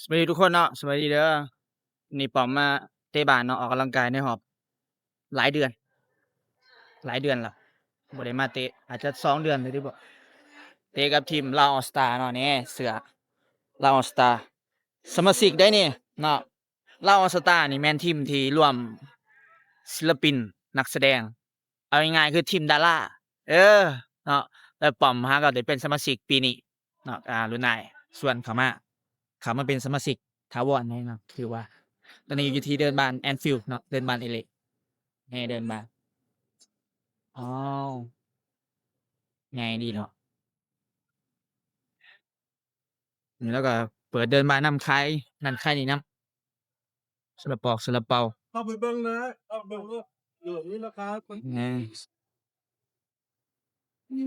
ສະບາຍດີທຸກຄົນເນາະ ສະບາຍດີເດີ. ນີ້ປ້ອມມາເຕະບານເນາະ ອອກກຳລັງກາຍໃນຮອບຫຼາຍເດືອນ ຫຼາຍເດືອນລະ ບໍ່ໄດ້ມາເຕະ ອາດຈະສອງເດືອນແລ້ວຕິບໍ ເຕະກັບທີມລາວອໍສະຕາເນາະ. ນີ້ເສື້ອລາວອໍສະຕາ ສະມາຊິກໄດ໋ນີ້ເນາະ. ລາວອໍສະຕານີ້ແມ່ນທີມທີ່ລວມສິນລະປິນ ນັກສະແດງ ເອົາງ່າຍໆຄືທີມດາລາ ເອີ ເນາະ. ແລ້ວປ້ອມຫາກໍໄດ້ເປັນສະມາຊິກປີນີ້ເນາະ ອ່າ ລຸ້ນອ້າຍຊວນເຂົ້າມາ ເຂົ້າມາເປັນສະມາຊິກຖາວອນໃຫ້ເນາະ. ຖືວ່າຕອນນີ້ຢູ່ທີ່ເດີ່ນບ້ານແອນຟິວເນາະ ເດີ່ນບ້ານເອເລ ແຫ່ເດີ່ນບ້ານ. ອ້າວ ໃຫຍ່ດີເນາະ. ນີ້ລາວກໍເປີດເດີ່ນບ້ານນຳ ຂາຍນັ້ນຂາຍນີ້ນຳ ຊາລາເປົາ ຊາລາເປົາ ເຂົ້າໄປເບິ່ງນະ ເຂົ້າໄປເບິ່ງເນາະ ເອີ ມີລາຄາຄົນ ນີ້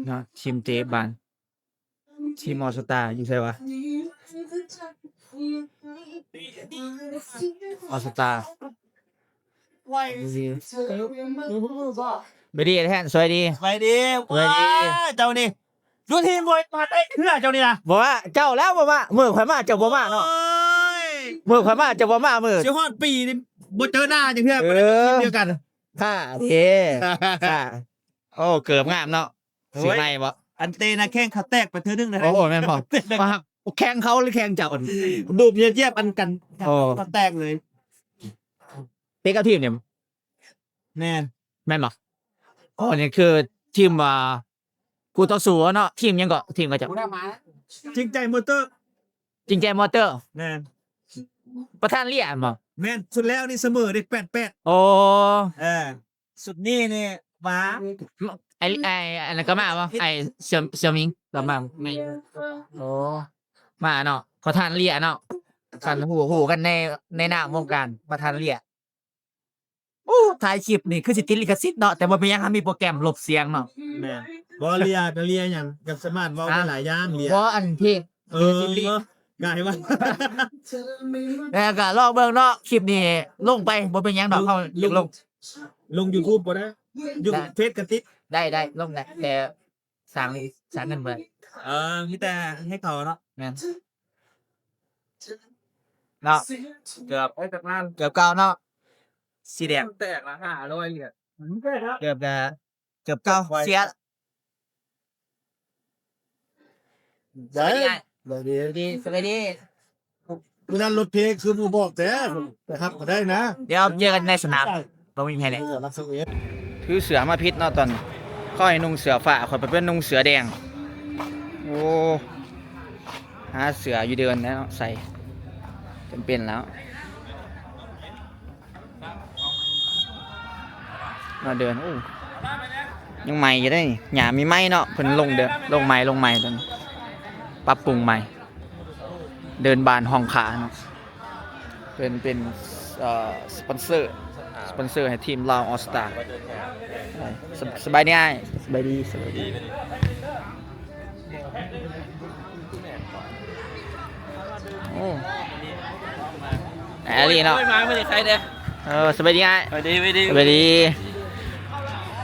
ນະ ທີມເຕະບານ ທີມອໍສະຕາຢູ່ໃສວະ? ອໍສະຕາ ສະບາຍດີແທ່ນ ສະບາຍດີ ສະບາຍດີ. ເຈົ້ານີ້ຢູ່ທີມມວຍປາເຕັກເທື່ອ ເຈົ້ານີ້ນະ. ບໍ່ວ່າເຈົ້າແລ້ວບໍ່ມາ ມື້ຂ້ອຍມາເຈົ້າບໍ່ມາເນາະ. ໂອ້ຍ ມື້ຂ້ອຍມາເຈົ້າບໍ່ມາ ມື້ຊິຮອດປີນີ້ບໍ່ເຈີໜ້າຈັກເທື່ອ. ເອີ ບໍ່ໄດ້ຢູ່ທີມດຽວກັນ ຖ້າເດ້ ຖ້າ. ໂອ້ ເກີບງາມເນາະ. ໂອ້ຍ ຊື້ໃໝ່ບໍ່? ອັນເຕະນະແຂ້ງເຂົາແຕກໄປເທື່ອໜຶ່ງແລ້ວ. ໂອ້ ແມ່ນບໍ່? ແຂ້ງເຂົາຫຼືແຂ້ງເຈົ້າ? ດຸບຢຽບໆ ອັນກັນ ໂອ້ ເຂົາແຕກເລີຍ. ເຕະກັບທີມນີ້ ແມ່ນ ແມ່ນບໍ່? ອໍ ນີ້ຄືທີມວ່າ ຄູ່ຕໍ່ສູ້ເນາະ. ທີມຫຍັງເກາະ? ທີມເຂົາເຈົ້າ ຈິງໃຈມໍເຕີ ຈິງໃຈມໍເຕີ. ແມ່ນ ປະທານເລຍແມ່ນບໍ່? ແມ່ນ ຊຸດແລ້ວນີ້ສະເໝີເດ້ ແປດແປດ. ໂອ້ ເອີ ຊຸດນີ້ນີ້ມາ ໄອ້ ໄອ້ ອັນນັ້ນກໍມາບໍ່? ໄອ້ ເສີ່ຍ ເສີ່ຍໝິງກໍມາ. ໂອ້ ມາເນາະ ປະທານເລຍເນາະ. ຄັນຮູ້ ຮູ້ກັນໃນ ໃນນາມວົງການປະທານເລຍ. ໂອ້ ຖ່າຍຄລິບນີ້ຄືຊິຕິດລິຂະສິດເນາະ ແຕ່ບໍ່ເປັນຫຍັງ ເຮົາມີໂປຣແກຣມລົບສຽງເນາະ. ແມ່ນ ບໍ່ເລຍກໍເລຍຫຍັງ ກໍສາມາດເວົ້າໄດ້ຫຼາຍຢ່າງເລຍ. ບໍ່ ອັນທີ່ ເອີ ກາຍວ່າ ແລ້ວກໍລອງເບິ່ງເນາະ ຄລິບນີ້ລົງໄປ ບໍ່ເປັນຫຍັງດອກ. ເຮົາລົງ ລົງຢູທູບບໍ່ໄດ້ ຢູ່ເຟສກໍຕິດ. ໄດ້ ໄດ້ ລົງໄດ້ ແຕ່ ສ້າງ ສ້າງເງິນບໍ່ໄດ້. ເອີ ມີແຕ່ໃຫ້ເຂົາເນາະ. ແມ່ນເນາະ ເກືອບ ເກືອບເກົ່າເນາະ ສີແດງ. ແຕກລະຫ້າຮ້ອຍຫຼຽນ ເກືອບ ເກືອບເກົ່າ ເສຍ. ໄດ້ ສະບາຍດີ ສະບາຍດີ. ມື້ນັ້ນລົດເພຄືບໍ່ບອກແທ້ ໄປຮັບກໍໄດ້ນະ. ດຽວເຈີກັນໃນສະໜາມ ບໍ່ມີໃຜແດ່. ຖືເສື້ອມາຜິດເນາະຕອນນີ້ ເຂົາໃຫ້ນຸ່ງເສື້ອຟ້າ ຂ້ອຍໄປເປັນນຸ່ງເສື້ອແດງ. ໂອ້ ຫາເສື້ອຢູ່ເດີ່ນແລ້ວເນາະ ໃສ່ຈຳເປັນແລ້ວ. ມາເດີ່ນ ໂອ້ ຍັງໃໝ່ຢູ່ເດ້ນີ້ ຫຍ້າມີໃໝ່ເນາະ ເພິ່ນລົງເດີ່ນ ລົງໃໝ່ ລົງໃໝ່ ປັບປຸງໃໝ່. ເດີ່ນບ້ານຫ້ອງຂ້າເນາະ ເພິ່ນເປັນ ເອີ ສະປອນເຊີ ສະປອນເຊີໃຫ້ທີມລາວອໍສະຕາ. ສະ ສະບາຍດີອ້າຍ ສະບາຍດີ ສະບາຍດີ. ໂອ້ ແອລີເນາະ ໂອ້ຍ ມາມື້ນີ້ໃຄແດ່. ເອີ ສະບາຍດີອ້າຍ ສະບາຍດີ ສະບາຍດີ ສະບາຍດີ.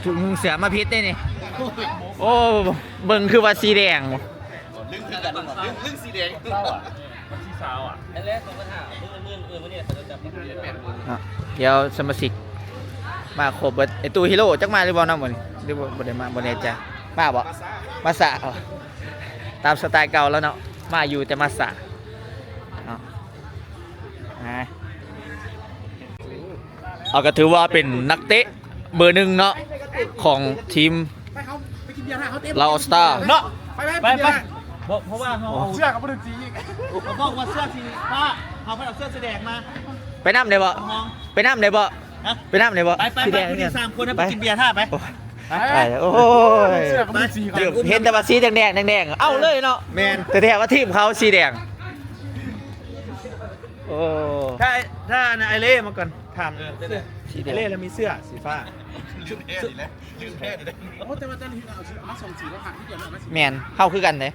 ທຸງເສື້ອມາຜິດເດ້ນີ້. ໂອ້ ເບິ່ງຄືວ່າສີແດງ ດຶງຄືກັນ ດຶງ ດຶງສີແດງ ເຊົາອະ ມັນຊິເຊົາອະ. ເນາະ ດຽວສະມາຊິກມາຄົບເບິດ. ໄອ້ຕູ້ຮີໂຣຈັກມາຫຼືບໍ່ເນາະມື້ນີ້ ຫຼືບໍ່ ບໍ່ໄດ້ມາ ບໍ່ແນ່ໃຈ. ມາບໍ່? ມາສາ ມາສາ ຕາມສະໄຕເກົ່າແລ້ວເນາະ ມາຢູ່ແຕ່ມາສາເນາະ. ອ່າ ເອົາ ກໍຖືວ່າເປັນນັກເຕະເບີໜຶ່ງເນາະ ຂອງທີມ ລາວອໍສະຕາເນາະ. ໄປ ໄປ ໄປ ໄປ ບໍ່ ເພາະວ່າເຮົາເອົາເສື້ອກັບບໍ່ຖືກສີອີກ ເຂົາບອກວ່າເສື້ອສີຟ້າ ເຮົາເພິ່ນເອົາເສື້ອສີແດງມາ. ໄປນຳໄດ້ບໍ່? ຮະ? ໄປນຳໄດ້ບໍ່? ໄປນຳໄດ້ບໍ່? ໄປ ໄປ ໄປ ໄປ ໄປ ໄປ ໄປ ໄປ ໄປ ໂອ້ຍ ເສື້ອກັບບໍ່ຖືກສີ ເຫັນແຕ່ວ່າສີແດງໆ ແດງໆ ເອົາເລີຍເນາະ. ແມ່ນ ແຕ່ແທ້ວ່າທີມເຂົາສີແດງ. ໂອ້ ຖ້າ ຖ້າອັນນັ້ນ ໄອເລ່ມາກ່ອນ ຖາມ ເອີ ເສື້ອສີແດງ ໄອເລ່ລະມີເສື້ອສີຟ້າ. ລືມແທ້ນີ້ແຫຼະ ລືມແທ້ນີ້ແຫຼະ. ໂອ້ ແຕ່ວ່າຕອນນີ້ເຮົາເອົາສອງສີແລ້ວ ຫາທີ່ຈະມາ ແມ່ນ ເຮົາຄືກັນເດ້.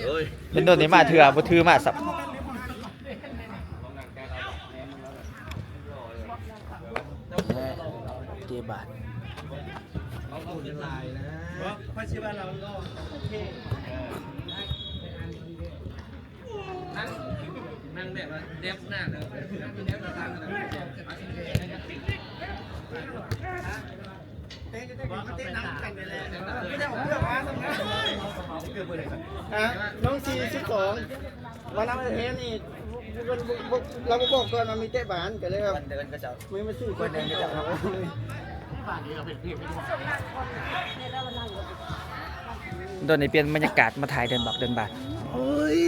ເອີຍ ເປັນໂດນນີ້ມາເທື່ອ ບໍ່ຖືມາຊ້ຳ. ເຈບາດ ເພາະວ່າຊິວ່າລາວຫຼໍ່ ໂອເຄ. ນັ່ງ ຮະ ນ້ອງສີ່ສິບສອງ ວ່ານຳແທ້ນີ້ ເພິ່ນບໍ່ ບໍ່ ລາວບໍ່ບອກກ່ອນວ່າມີເຕະບານ ກໍເລີຍແບບ ເດີນເຂົາເຈົ້າ ມີມາຊື້ ເພິ່ນເດີນເຂົາເຈົ້າ ໂດນໃຫ້ປ່ຽນບັນຍາກາດມາຖ່າຍເດີ່ນບັກເດີ່ນບາດ. ໂອ້ຍ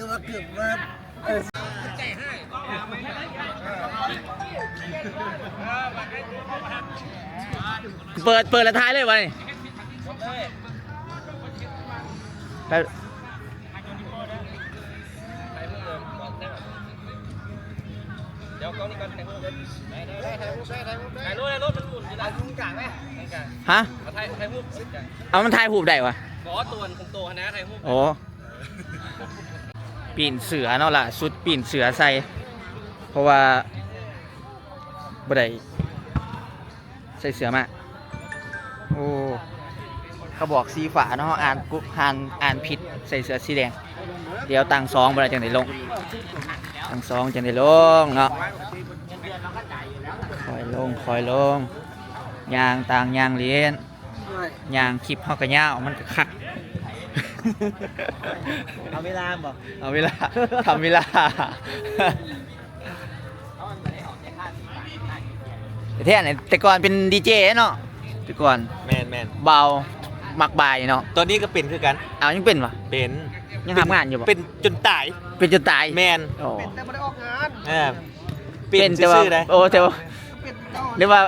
ວ່າເກືອບວ່າ ເອີ ເປີດ ເປີດແລ້ວຖ່າຍເລີຍບາດນີ້ ໄປ ຮະ ເອົາ ມັນຖ່າຍຮູບໄດ້ຫວາ? ອໍ ປີນເສືອເນາະ ຫຼ້າສຸດປີນເສືອໃສ່ ເພາະວ່າບໍ່ໄດ້ ໃສ່ເສື້ອມາ ໂອ້ ກະບອກສີຟ້າເນາະ ເຮົາອ່ານ ອ່ານ ອ່ານຜິດ ໃສ່ເສື້ອສີແດງ ດຽວຕັ້ງສອງບໍ່ໄດ້ຈັ່ງໄດ້ລົງ ຕັ້ງສອງຈັ່ງໄດ້ລົງເນາະ ຄ່ອຍລົງ ຄ່ອຍລົງ ຍ່າງຕ່າງຍ່າງຫຼິ້ນ ຍ່າງຄລິບເຮົາກະຍາວ ມັນກະຄັກ ເອົາເວລາບໍ ເອົາເວລາ ທຳເວລາ. ແທ້ໆ ແຕ່ກ່ອນເປັນດີເຈເນາະ ແຕ່ກ່ອນ ແມ່ນໆ ບ່າວມັກບາຍເນາະ ຕອນນີ້ກະເປັນຄືກັນ ອ້າວ ຍັງເປັນຫວາ? ເປັນ ຍັງຮັບງານຢູ່ບໍ? ເປັນຈົນຕາຍ ເປັນຈົນຕາຍ ແມ່ນ ອໍ ເປັນແຕ່ບໍ່ໄດ້ອອກງານ ເອີ ເປັນແຕ່ວ່າ ໂອ້ ແຕ່ວ່າ ເລີຍວ່າ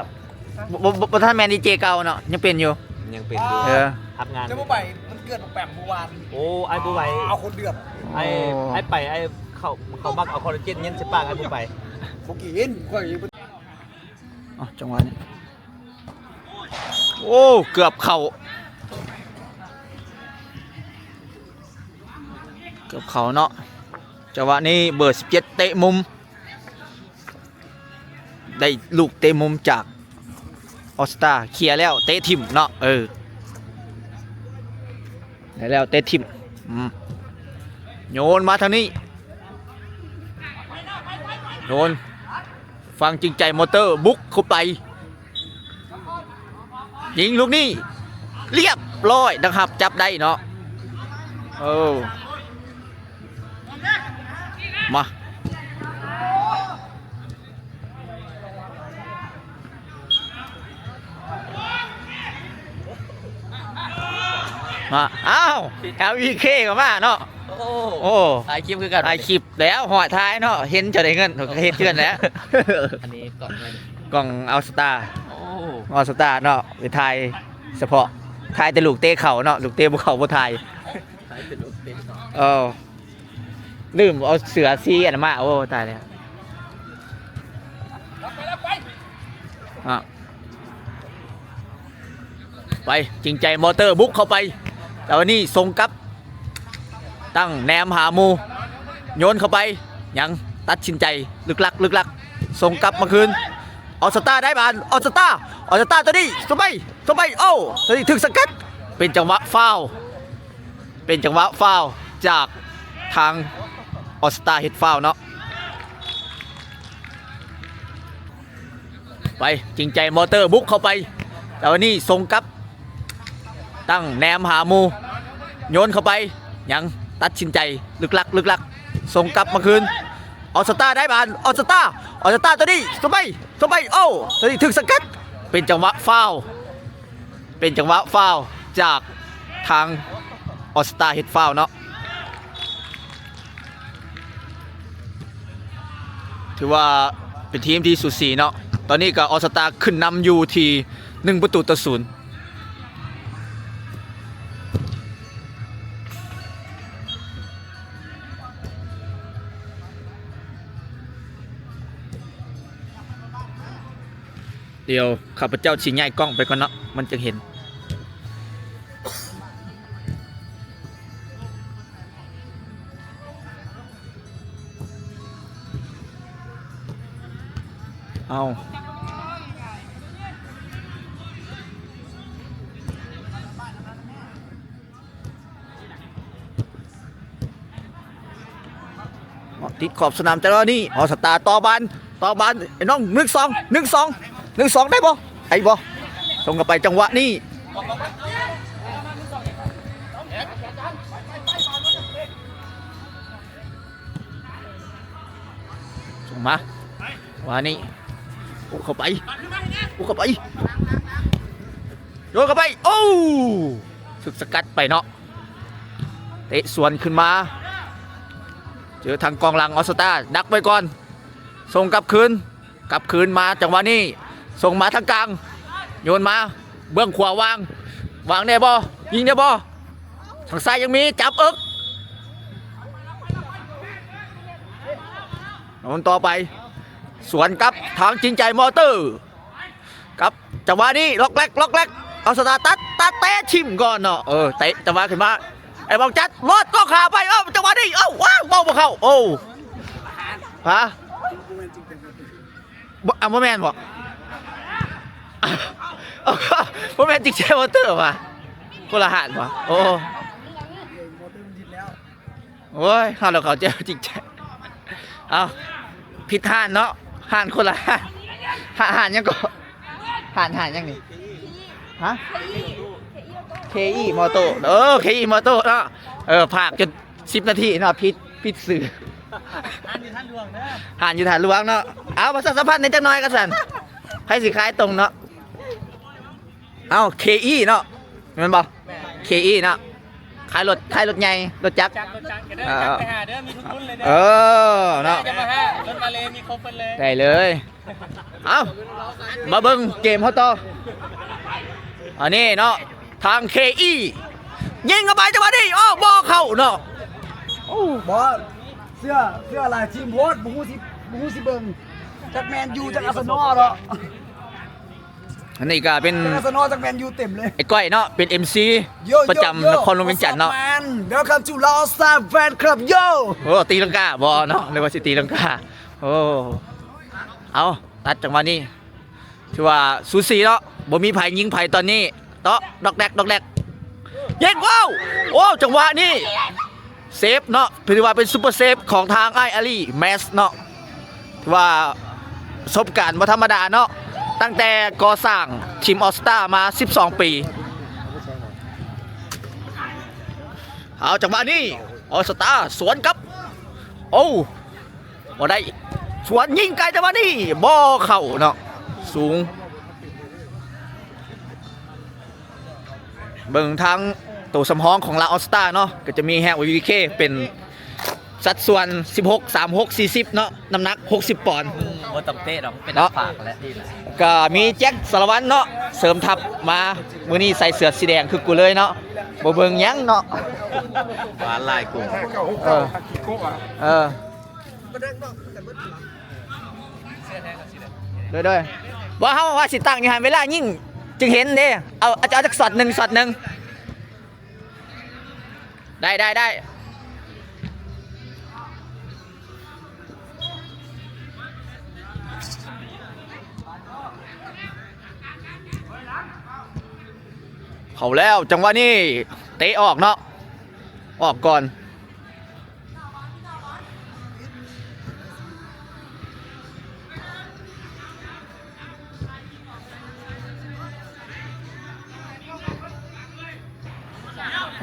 ບໍ່ ບໍ່ ບໍ່ທັນແມ່ນດີເຈເກົ່າເນາະ ຍັງເປັນຢູ່ ຍັງເປັນຢູ່ ເອີ ຮັບງານ ຈະບໍ່ໄປ ມັນເກີດແປມເມື່ອວານ ໂອ້ ອ້າຍບໍ່ໄຫວ ເອົາຄົນເດືອດ ອ້າຍ ໂອ້ ອ້າຍໄປ ອ້າຍເຂົ້າ ເຂົ້າມັກເອົາຄໍລາເຈນເຢັນໃສ່ປາກ ອ້າຍບໍ່ໄປ ບໍ່ກິນ ຂ້ອຍ ອໍ ຈັງຫວະນີ້ ໂອ້ ເກືອບເຂົ້າ ເກືອບເຂົ້າເນາະ ຈັງຫວະນີ້ເບີສິບເຈັດເຕະມຸມ ໄດ້ລູກເຕະມຸມຈາກອອສຕາ ເຄຍແລ້ວເຕະຖິ້ມເນາະ ເອີ ໄດ້ແລ້ວເຕະຖິ້ມ ອືມ ໂຍນມາທາງນີ້ ໂຍນ ຝັ່ງຈິງໃຈມໍເຕີ ບຸກເຂົ້າໄປ ຍິງລູກນີ້ ລຽບລ້ອຍນະຄັບ ຈັບໄດ້ເນາະ ເອີ ມາ ມາ ອ້າວ ແອລອີເຄ ກະມາເນາະ ໂອ້ ໂອ້ ຖ່າຍຄລິບຄືກັນ ຖ່າຍຄລິບແລ້ວ ຮອດທ້າຍເນາະ ເຫັນເຈົ້າໄດ້ເງິນ ເຂົາກະເຮັດຄືກັນແຫຼະ ອັນນີ້ກ້ອງໃຜ? ກ້ອງອອສຕາ ໂອ້ ອອສຕາເນາະ ໄປຖ່າຍສະເພາະ ຖ່າຍແຕ່ລູກເຕະເຂົ້າເນາະ ລູກເຕະບໍ່ເຂົ້າບໍ່ຖ່າຍ ຖ່າຍແຕ່ລູກເຕະເຂົ້າ ເອີ ລືມເອົາເສື້ອສີອັນນັ້ນມາ ໂອ້ ຕາຍແລ້ວ ອະ ໄປ ຈິງໃຈມໍເຕີ ບຸກເຂົ້າໄປ ແຕ່ວ່ານີ້ສົ່ງກັບ ຕັ້ງແນມຫາໝູ່ ໂຍນເຂົ້າໄປ ຍັງຕັດສິນໃຈ ລຶກລັກ ລຶກລັກ ສົ່ງກັບມາຄືນ ອອສຕາໄດ້ບານ ອອສຕາ ອອສຕາ ໂຕນີ້ ສະໄປ ສະໄປ ໂອ້ ໂຕນີ້ຖືກສະກັດ ເປັນຈັງຫວະຟາວ ເປັນຈັງຫວະຟາວຈາກທາງອອສຕາ ເຮັດຟາວເນາະ ໄປ ຈິງໃຈມໍເຕີ ບຸກເຂົ້າໄປ ແຕ່ວ່ານີ້ສົ່ງກັບ ຕັ້ງແນມຫາໝູ່ ໂຍນເຂົ້າໄປ ຍັງຕັດສິນໃຈ ລຶກລັກ ລຶກລັກ ສົ່ງກັບມາຄືນ ອອສຕາໄດ້ບານ ອອສຕາ ອອສຕາ ໂຕນີ້ ສະໄປ ສະໄປ ໂອ້ ໂຕນີ້ຖືກສະກັດ ເປັນຈັງຫວະຟາວ ເປັນຈັງຫວະຟາວຈາກທາງອອສຕາ ເຮັດຟາວເນາະ ຖືວ່າເປັນທີມທີ່ສູສີເນາະ ຕອນນີ້ກະອອສຕາຂຶ້ນນຳຢູ່ທີ່ໜຶ່ງປະຕູຕໍ່ສູນ ດຽວຂ້າພະເຈົ້າຊິຍ້າຍກ້ອງໄປກ່ອນເນາະ ມັນຈັ່ງເຫັນ ເອົາ. ຕິດຂອບສະໜາມຈັງຫວະນີ້ ອອສຕາຕໍ່ບານ ຕໍ່ບານ ໄອ້ນ້ອງ ໜຶ່ງສອງ ໜຶ່ງສອງ ໜຶ່ງສອງ ໄດ້ບໍ່? ໄດ້ບໍ່? ສົ່ງເຂົ້າໄປຈັງຫວະນີ້ ສົ່ງມາ ຈັງຫວະນີ້ ໂອ້ ເຂົ້າໄປ ໂອ້ ເຂົ້າໄປ ໂຍນເຂົ້າໄປ ໂອ້ ຖືກສະກັດໄປເນາະ. ເຕະສວນຂຶ້ນມາ ເຈີທາງກອງຫຼັງ ອອສຕາ ດັກໄວ້ກ່ອນ ສົ່ງກັບຄືນ ກັບຄືນມາ ຈັງຫວະນີ້ ສົ່ງມາທາງກາງ ໂຍນມາ ເບື້ອງຂວາວາງ ວາງໄດ້ບໍ່? ຍິງໄດ້ບໍ່? ທາງຊ້າຍຍັງມີ ຈັບເອິກ ໂຍນຕໍ່ໄປ ສວນກັບທາງຈິງໃຈ ມອເຕີ ກັບຈັງຫວະນີ້ ລັອກແລັກ ລັອກແລັກ ອອສຕາຕັດ ຕັດເຕະຖິ້ມກ່ອນເນາະ ເອີ ເຕະຈັງຫວະຂຶ້ນມາ ໄອ້ບອງຈັດ ລອດກໍຂາໄປ ເອີ ຈັງຫວະນີ້ ເອີ ວ້າວ ເວົ້າບໍ່ເຂົ້າ ໂອ້ ຮະ ບໍ່ ອ່ະ ບໍ່ແມ່ນບໍ່? ບໍ່ແມ່ນຈິງໃຈ ມອເຕີຫວາ? ຄົນລະຮ້ານບໍ່? ໂອ້ ໂອ້ຍ ເຮົາລະເຂົ້າໃຈວ່າຈິງໃຈ ເອົ້າ ຜິດຮ້ານເນາະ ຮ້ານຄົນລະຮ້ານ ຮ້ານ ຮ້ານຫຍັງເກາະ? ຮ້ານ ຮ້ານຫຍັງນີ້? ຮະ? ເຄອີ ມອເຕີ ເອີ ເຄອີ ມອເຕີເນາະ ເອີ ພາກຈົນສິບນາທີເນາະ ຜິດ ຜິດຊື່ ຮ້ານຢູ່ທ່ານຫຼວງເນາະ ເອົ້າ ປະຊາສຳພັນແດ່ຈັກໜ່ອຍກະຊັ້ນ ໃຜຊິຂາຍຕົງເນາະ ເອົ້າ ເຄອີ ເນາະ ແມ່ນບໍ່? ເຄອີ ເນາະ ຂາຍລົດ ຂາຍລົດໃຫຍ່ ລົດຈັກ ຈັກ ລົດຈັກ ເອີ ຈັກໄປຫາເດີ ມີທຸກລຸ້ນເລີຍເດີ ເອີ ເນາະ ຢາມາຫາ ລົດມາເລ ມີຄົບເບິດເລີຍ ໄດ້ເລີຍ ເອົ້າ ມາເບິ່ງເກມເຮົາຕໍ່ ອັນນີ້ເນາະ ທາງ ເຄອີ ຍິງເຂົ້າໄປຈັງຫວະນີ້ ໂອ້ ບໍ່ເຂົ້າເນາະ ໂອ້ ບໍ່ ເສື້ອ ເສື້ອຫຼາຍທີມໂພດ ບໍ່ຮູ້ຊິ ບໍ່ຮູ້ຊິເບິ່ງ ຈັກແມນຢູ ຈັກອາເຊນອລເນາະ. ອັນນີ້ກະເປັນ ແຕ່ສະໜໍຈາກແມນຢູເຕັມເລີຍ ໄອ້ກ້ອຍເນາະ ເປັນເອັມຊີ ໂຢ ປະຈຳ ໂຢ ນະຄອນຫຼວງວຽງຈັນເນາະ What's up man Welcome to Lao Star Fan Club Yo ໂອ້ ຕີລັງກາບໍ່ເນາະ ຫຼືວ່າຊິຕີລັງກາ ໂອ້ ເອົາ ຕັດຈັງຫວະນີ້ ຖືວ່າສູສີເນາະ ບໍ່ມີໃຜຍິງໃຜຕອນນີ້ ເຕາະ ດອກແດກ ດອກແດກ ຍິງ ວ້າວ ໂອ້ ຈັງຫວະນີ້ ເຊບເນາະ ຖືວ່າເປັນຊຸບເປີເຊບຂອງທາງອ້າຍອາລີ ແມັດເນາະ ຖືວ່າປະສົບການບໍ່ທຳມະດາເນາະ ຕັ້ງແຕ່ກໍ່ສ້າງທີມອອສຕາມາສິບສອງປີ ເອົາ ຈັງຫວະນີ້ ອອສຕາສວນກັບ ໂອ້ ບໍ່ໄດ້ ສວນຍິງໄກ ແຕ່ວ່ານີ້ບໍ່ເຂົ້າເນາະ ສູງ ເບິ່ງທາງໂຕສຳຮອງຂອງລາວອອສຕາເນາະ ກໍຈະມີແຮງ ໂອ ຢູ ເຄ ເປັນສັດສ່ວນສິບຫົກ ສາມ ຫົກ ສີ່ສິບເນາະ ນ້ຳໜັກຫົກສິບປອນ ບໍ່ຕ້ອງເຕະດອກ ເປັນ ເນາະ ຝາກແຫຼະ ກໍມີແຈັກສາລະວັນເນາະ ເສີມທັບມາ ມື້ນີ້ໃສ່ເສື້ອສີແດງຄືກູເລີຍເນາະ ບໍ່ເບິ່ງຫຍັງເນາະ ຫວານຫຼາຍກູ ເອີ ເອີ ໂດຍ ໂດຍ ບໍ່ ເຮົາວ່າຊິຕັ້ງຢູ່ຫັ້ນ ເວລາຍິງຈຶ່ງເຫັນເດ້ ເອົາ ເອົາຈັກຊັອດໜຶ່ງ ຊັອດໜຶ່ງ ໄດ້ ໄດ້ ໄດ້ ເຂົ້າແລ້ວ ຈັງຫວະນີ້ເຕະອອກເນາະ ອອກກ່ອນ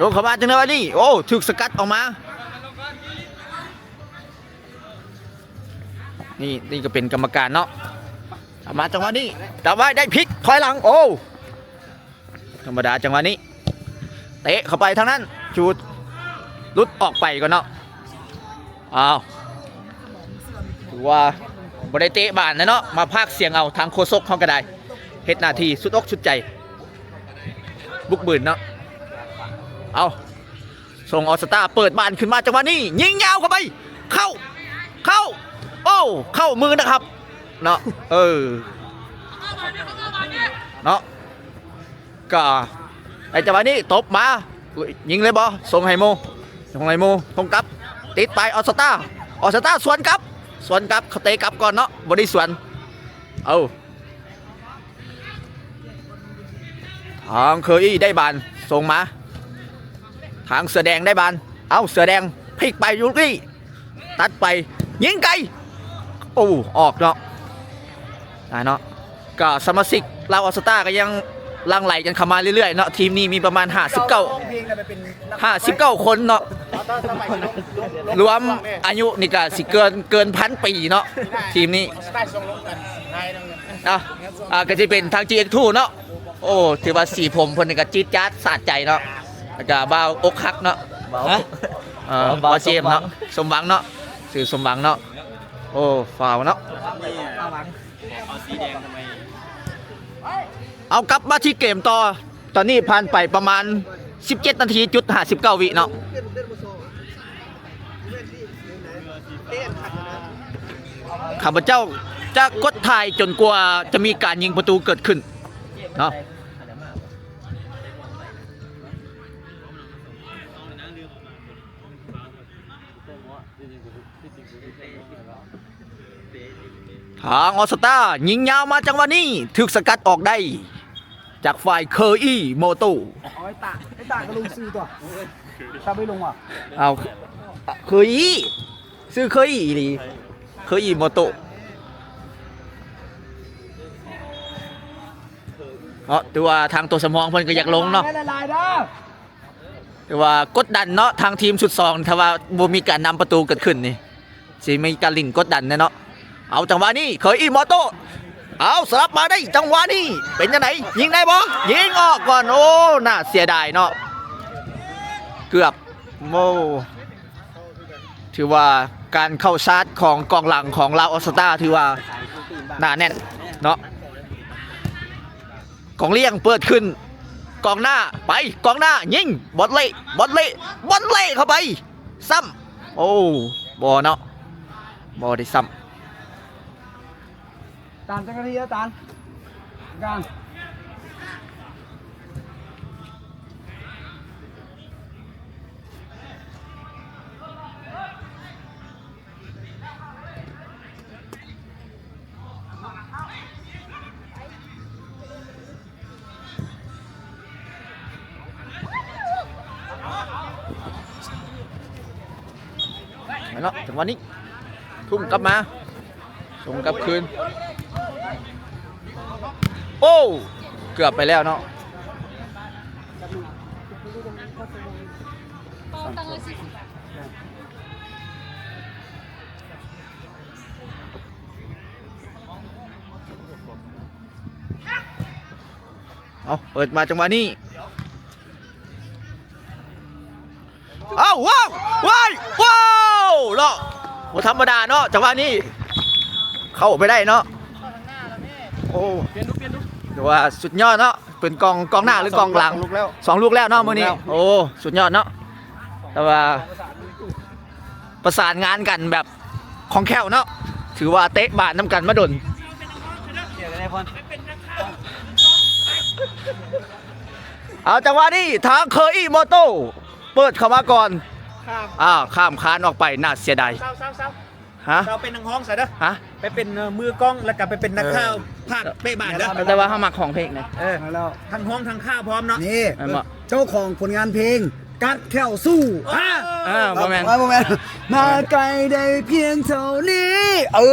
ລົງເຂົ້າມາຈັ່ງໃດວະນີ້ ໂອ້ ຖືກສະກັດອອກມາ ນີ້ ນີ້ກໍເປັນກຳມະການເນາະ ເຂົ້າມາຈັງຫວະນີ້ ຈັບໄວ້ ໄດ້ພລິກ ຖອຍຫຼັງ ໂອ້ ທຳມະດາ ຈັງຫວະນີ້ ເຕະເຂົ້າໄປທາງນັ້ນ ຈູດ ຫຼຸດອອກໄປກ່ອນເນາະ ອ້າວ ຖືວ່າບໍ່ໄດ້ເຕະບານນະເນາະ ມາພາກສຽງເອົາ ທາງໂຄສົກເຮົາກໍໄດ້ ເຮັດໜ້າທີ່ສຸດອົກສຸດໃຈ ບຸກບືນເນາະ ເອົາ ສົ່ງອອສຕາເປີດບານຂຶ້ນມາ ຈັງຫວະນີ້ຍິງຍາວເຂົ້າໄປ ເຂົ້າ ເຂົ້າ ໂອ້ ເຂົ້າມືນະຄັບ ເນາະ ເອີ ເນາະ ກໍໃນຈັງຫວະນີ້ຕົບມາ ຍິງເລີຍບໍ່ ສົ່ງໃຫ້ໝູ່ ສົ່ງໃຫ້ໝູ່ ສົ່ງກັບ ຕິດໄປ ອອສຕາ ອອສຕາສວນກັບ ສວນກັບ ເຂົາເຕະກັບກ່ອນເນາະ ບໍ່ໄດ້ສວນ ເອົາ ທາງເຄີອີໄດ້ບານ ສົ່ງມາ ທາງເສືອແດງໄດ້ບານ ເອົ້າ ເສືອແດງ ພລິກໄປ ລູກນີ້ ຕັດໄປ ຍິງໄກ ໂອ້ ອອກເນາະ ໄດ້ເນາະ. ກໍສະມາຊິກລາວອໍສະຕາກໍຍັງຫຼັ່ງໄຫຼກັນເຂົ້າມາເລື້ອຍໆເນາະ. ທີມນີ້ມີປະມານຫ້າສິບເກົ້າ ຫ້າສິບເກົ້າຄົນເນາະ, ລວມອາຍຸນີ້ກໍຊິເກີນ ເກີນພັນປີເນາະ ທີມນີ້. ເອົາ ອ່າ ກໍຊິເປັນທາງ ຈີເອັກທູ ເນາະ. ໂອ້ ຖືວ່າສີຜົມເພິ່ນນີ້ກໍຈີດຈາດສະໃຈເນາະ ແລ້ວກໍບ່າວອົກຫັກເນາະ ບ່າວ ເອີ ບ່າວ ບ່າວເຈມເນາະ ສົມຫວັງ ສົມຫວັງເນາະ ຊື່ສົມຫວັງເນາະ. ໂອ້ ຟາວເນາະ ເອົາກັບມາທີ່ເກມຕໍ່. ຕອນນີ້ຜ່ານໄປປະມານສິບເຈັດນາທີຈຸດຫ້າສິບເກົ້າວິເນາະ. ຂ້າພະເຈົ້າຈະກົດຖ່າຍຈົນກວ່າຈະມີການຍິງປະຕູເກີດຂຶ້ນເນາະ. ທາງອໍສະຕາຍິງຍາວມາ ຈັງຫວະນີ້ຖືກສະກັດອອກໄດ້ຈາກຝ່າຍເຄີອີໂມໂຕ. ເອົາໄອ້ຕາ ໄອ້ຕາກໍລົງຊື່ຕົວະ ຕາໄປລົງວ່າ ເອົາ ເຄີອີ ຊື່ເຄີອີອີ່ຫຼີ ເຄີອີໂມໂຕ. ເນາະ ຖືວ່າທາງຕົວສຳຮອງເພິ່ນກໍຢາກລົງເນາະ ແມ່ນຫຼາຍໆເດີ. ຖືວ່າກົດດັນເນາະ ທາງທີມຊຸດສອງ ຖ້າວ່າບໍ່ມີການນຳປະຕູເກີດຂຶ້ນນີ້ ຊິມີການຫຼິ້ນກົດດັນແນ່ເນາະ. ເອົາ ຈັງຫວະນີ້ເຄີອີໂມໂຕ ເອົາ ສະຫຼັບມາໄດ້ ຈັງຫວະນີ້ເປັນຈັ່ງໃດ ຍິງໄດ້ບໍ່? ຍິງອອກກ່ອນ. ໂອ້ ໜ້າເສຍດາຍເນາະ ເກືອບ ໂອ້ ຖືວ່າການເຂົ້າຊາດຂອງກອງຫຼັງຂອງລາວອໍສະຕາ ຖືວ່າໜາແໜ້ນເນາະ. ກອງລ້ຽງເປີດຂຶ້ນ ກອງໜ້າໄປ ກອງໜ້າຍິງ ບອດເລ ບອດເລ ບອດເລເຂົ້າໄປ ຊ້ຳ ໂອ້ ບໍ່ເນາະ ບໍ່ໄດ້ຊ້ຳ. ຕານຈັກນາທີແລ້ວຕານ ກາງ. ເນາະ ຈັງຫວະນີ້ທຸ່ມກັບມາ ສົ່ງກັບຄືນ ໂອ້ ເກືອບໄປແລ້ວເນາະ. ເອົາ ເປີດມາຈັງຫວະນີ້ ເອົາ ວ້າວ ວ້າຍ ວ້າວ ເນາະ ບໍ່ທຳມະດາເນາະ ຈັງຫວະນີ້ເຂົ້າໄປໄດ້ເນາະ. ໂອ້ ຖືວ່າສຸດຍອດເນາະ ເປັນກອງ ກອງໜ້າ ຫຼື ກອງຫຼັງ ສອງລູກແລ້ວເນາະມື້ນີ້. ໂອ້ ສຸດຍອດເນາະ ແຕ່ວ່າ ປະສານງານກັນແບບຄ່ອງແຄ້ວເນາະ ຖືວ່າເຕະບານນຳກັນມາດົນ. ເອົາ ຈັງຫວະນີ້ທາງເຄີອີໂມໂຕເປີດເຂົ້າມາກ່ອນ ຂ້າມ ອ້າວ ຂ້າມຄານອອກໄປ ໜ້າເສຍດາຍ. ຮະ ເຈົ້າເປັນນັກຮ້ອງຊະເດີ ຮະ ໄປເປັນ ເອີ ມືກ້ອງ ແລ້ວກໍໄປເປັນນັກຂ່າວ ເອີ ພາກເຕະບານເດີ ແຕ່ວ່າເຮົາມັກຮ້ອງເພງເດ້ ເອີ ທັງຮ້ອງທັງຂ່າວພ້ອມເນາະ. ນີ້ ແມ່ນບໍ່ ເຈົ້າຂອງຜົນງານເພງ ກັດແຂ້ວສູ້ ເອີ ບໍ່ແມ່ນ ບໍ່ແມ່ນ ມາໄກໄດ້ພຽງເທົ່ານີ້ ເອີ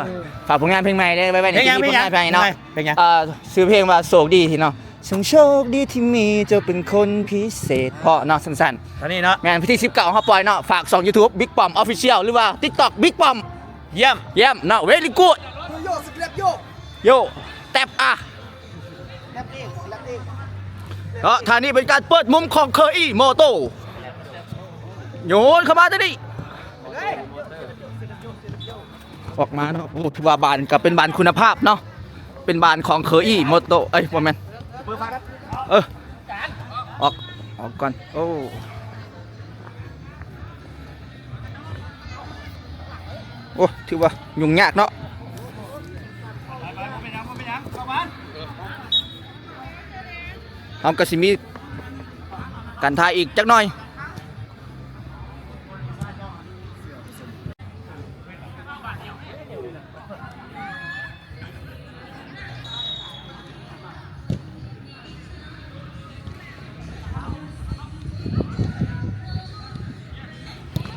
ເອີ ຝາກຜົນງານເພງໃໝ່ເດ້ ໄວ້ໆນີ້ ເພງຫຍັງ ຈະມີຜົນງານເພງໃໝ່ເນາະ ເພງຫຍັງ ເອີ ຊື່ເພງວ່າໂຊກດີທີ່ເນາະ ຊັ້ນໂຊກດີທີ່ມີເຈົ້າເປັນຄົນພິເສດ ເພາະເນາະ ສັ້ນໆ ເທົ່ານີ້ເນາະ ແມ່ນ ວັນທີສິບເກົ້າເຮົາປ່ອຍເນາະ ຝາກຊ່ອງຢູທູບ Big Bomb Official ຫຼືວ່າ TikTok Big Bomb ຢ້ຽມ ຢ້ຽມເນາະ very good ໂຢ step up ເນາະ. ທ່ານີ້ເປັນການເປີດມຸມຂອງເຄີອີໂມໂຕ ໂຍນເຂົ້າມາຕົວນີ້ ອອກມາເນາະ. ໂອ້ ຖືວ່າບານກໍເປັນບານຄຸນນະພາບເນາະ ເປັນບານຂອງເຄີອີໂມໂຕ ເອີຍ ບໍ່ແມ່ນ ເອີ ອອກ ອອກກ່ອນ ໂອ້. ໂອ້ ຖືວ່າຫຍຸ້ງຍາກເນາະ ເຮົາກໍຊິມີການຖ່າຍອີກຈັກໜ່ອຍ.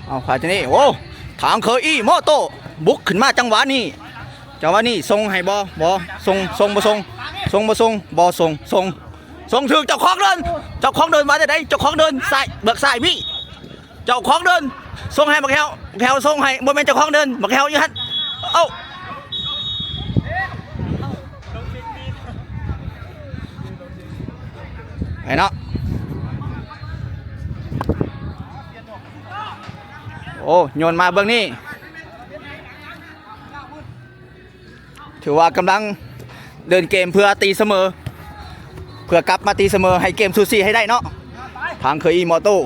ເອົາ ຂວາຈາກນີ້ ໂອ້ ທາງເຄີອີ່ມໍໂຕ້ບຸກຂຶ້ນມາຈັງຫວະນີ້ ຈັງຫວະນີ້ສົ່ງໃຫ້ບໍ່? ບໍ່ສົ່ງ ສົ່ງບໍ່ສົ່ງ ສົ່ງບໍ່ສົ່ງ ບໍ່ສົ່ງ ສົ່ງ ສົ່ງຖືກເຈົ້າຂອງເດີນ ເຈົ້າຂອງເດີນວ່າແນວໃດ? ເຈົ້າຂອງເດີນຊ້າຍ ເບື້ອງຊ້າຍມີ ເຈົ້າຂອງເດີນສົ່ງໃຫ້ບັກແຮວ ບັກແຮວສົ່ງໃຫ້ ບໍ່ແມ່ນເຈົ້າຂອງເດີນ ບັກແຮວຢູ່ຫັ້ນ ເອົ້າ ໄປເນາະ ໂອ້ ໂຍນມາເບື້ອງນີ້ ຖືວ່າກຳລັງເດີນເກມເພື່ອຕີສະເໝີ ເພື່ອກັບມາຕີສະເໝີໃຫ້ເກມສູສີໃຫ້ໄດ້ເນາະ ທາງເຄີອີ່ມໍໂຕ້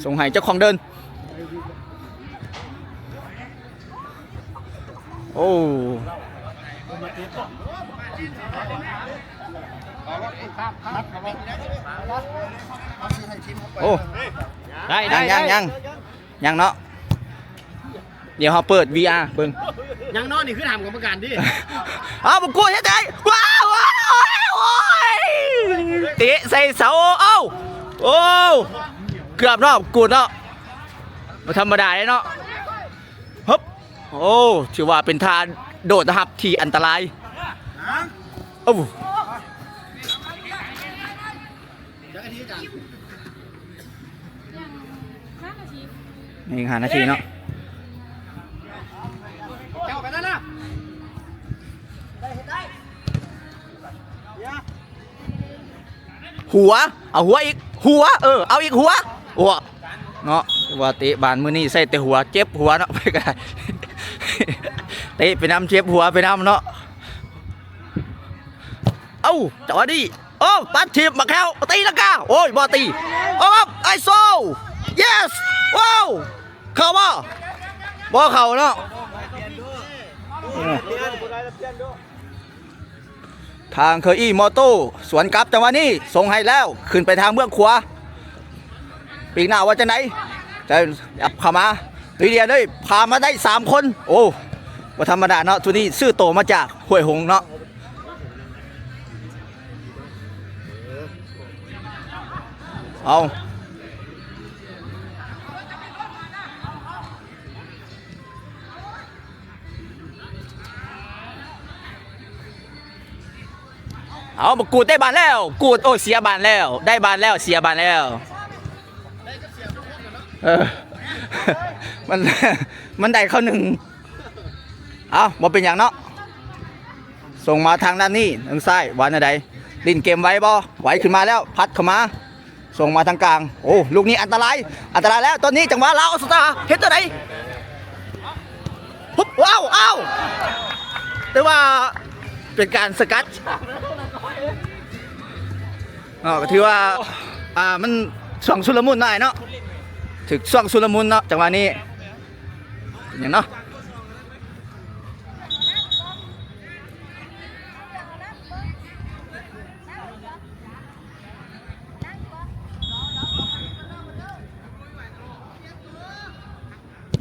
ສົ່ງໃຫ້ເຈົ້າຂອງເດີນ ໂອ້ ໂອ້ ໄດ້ ໄດ້ ຍັງ ຍັງ ຍັງ ຍັງເນາະ ດຽວເຮົາເປີດ ວີອາ ເບິ່ງ ຍັງເນາະ ນີ້ຄືຖາມກຳມະການຕິ ເອົາ ບໍ່ກົວເຮັດໄດ້ ວ້າວ ໂອ້ຍ ໂອ້ຍ ເຕະໃສ່ເສົາ ເອົ້າ ໂອ້ ເກືອບເນາະ ກົວເນາະ ບໍ່ທຳມະດາເດ້ເນາະ ຮຶບ ໂອ້ ຖືວ່າເປັນທ່າໂດດຮັບທີ່ອັນຕະລາຍ ໂອ້ ຍັງຫ້ານາທີເນາະ ຫົວ ເອົາຫົວອີກ ຫົວ ເອີ ເອົາອີກ ຫົວ ໂອ້ ເນາະ ວ່າເຕະບານມື້ນີ້ໃສ່ແຕ່ຫົວ ເຈັບຫົວເນາະ ໄປກໍໄດ້ ເຕະໄປນຳ ເຈັບຫົວໄປນຳເນາະ ເອົ້າ ຈັງຫວະນີ້ ໂອ້ ປັດຖີບ ໝາກແຂ້ວ ຕີລັງກາ ໂອ້ຍ ບໍ່ຕີ ໂອ້ ໄອໂຊ ເຢສ ໂອ້ ເຂົ້າບໍ່? ບໍ່ເຂົ້າເນາະ ທາງເຄີອີ່ມໍໂຕ້ ສວນກັບ ຈັງຫວະນີ້ ສົ່ງໃຫ້ແລ້ວ ຂຶ້ນໄປທາງເບື້ອງຂວາ ປີກໜ້າວ່າຈັ່ງໃດ? ຈະຫຍັບເຂົ້າມາ ລຸຍເດຍເລີຍ ພາມາໄດ້ສາມຄົນ ໂອ້ ບໍ່ທຳມະດາເນາະ ຊຸດນີ້ຊື້ໂຕມາຈາກຫ້ວຍຫົງເນາະ ເອົາ ເອົາ ບັກກູດໄດ້ບານແລ້ວ ກູດ ໂອ້ ເສຍບານແລ້ວ ໄດ້ບານແລ້ວ ເສຍບານແລ້ວ ເອີ ມັນ ມັນໄດ້ເຂົ້າໜຶ່ງ ເອົາ ບໍ່ເປັນຫຍັງເນາະ ສົ່ງມາທາງດ້ານນີ້ ທາງຊ້າຍ ວ່າແນວໃດ? ຫຼິ້ນເກມໄວບໍ່? ໄວຂຶ້ນມາແລ້ວ ພັດເຂົ້າມາ ສົ່ງມາທາງກາງ ໂອ້ ລູກນີ້ອັນຕະລາຍ ອັນຕະລາຍແລ້ວ ຕອນນີ້ຈັງຫວະລາວສະຕາ ເຮັດຈັ່ງໃດ? ປຸບ ວ້າວ ອ້າວ ແຕ່ວ່າເປັນການສະກັດເນາະ ກໍຖືວ່າ ອ່າ ມັນຊ່ວງຊຸນລະມຸນໜ້ອຍເນາະ ຖືກຊ່ວງຊຸນລະມຸນເນາະ ຈັງຫວະນີ້ ເປັນຫຍັງເນາະ?